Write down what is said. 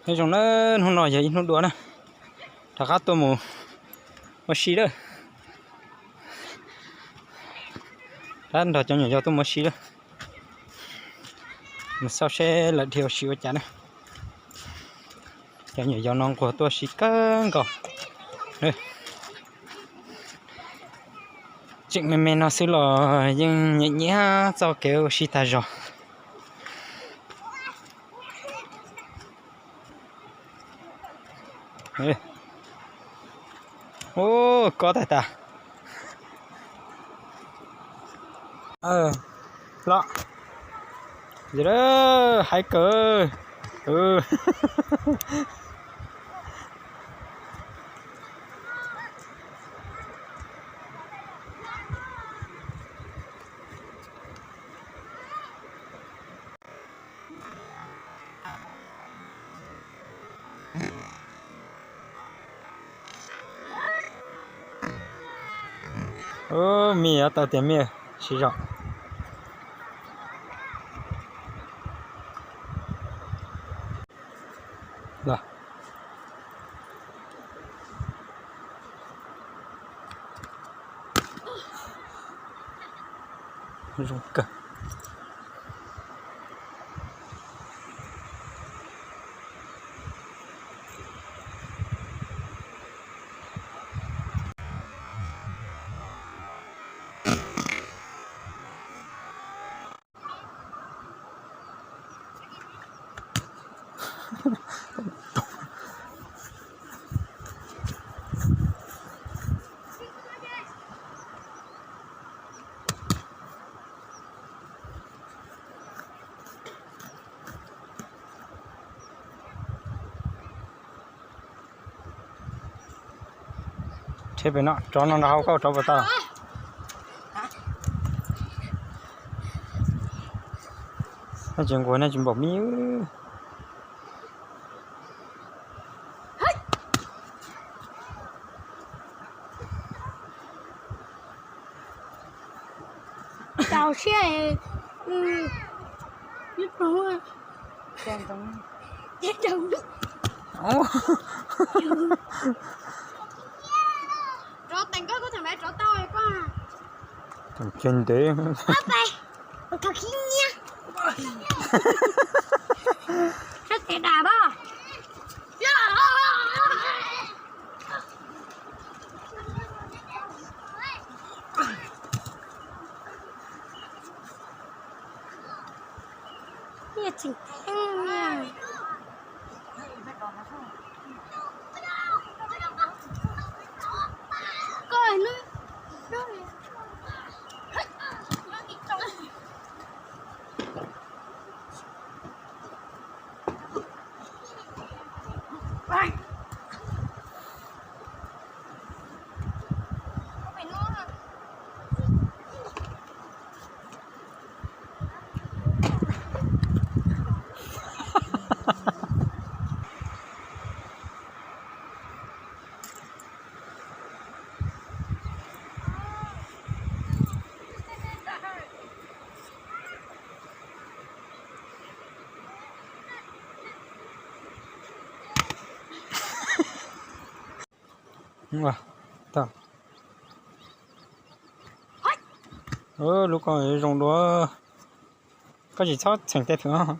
Nyob zoo na, hnub no yog ib hnub dua na, rov qab tuaj mus ua si lawm. Rov nrog cov nyuam yaus tuaj mus ua si lawm. Mus xauj seb lawv dhia ua si ua cas na. Cov nyuam yaus no nquag tuaj ua si kawg nkaus. Tseem me me no xwb los yeej nyiam nyiam txoj kev ua si tag zog. Ub, kob tag tas. Los, haib kawg. Ub, me yuav tau tias me siv zog. Los, zoo kawg. Rhe pem no, rov no nrog hauv koj rov puas tau? Nej tsis nquag nej tsis npaum mi. Tau siab. Rov teem koj, koj tseem tau koj. Tus ntev. Tus khib nyiab. Sab tes dam pab. Nyiaj tseem theeb. Lub ko zoo dua, koj tsis txhob txheem tej thwv.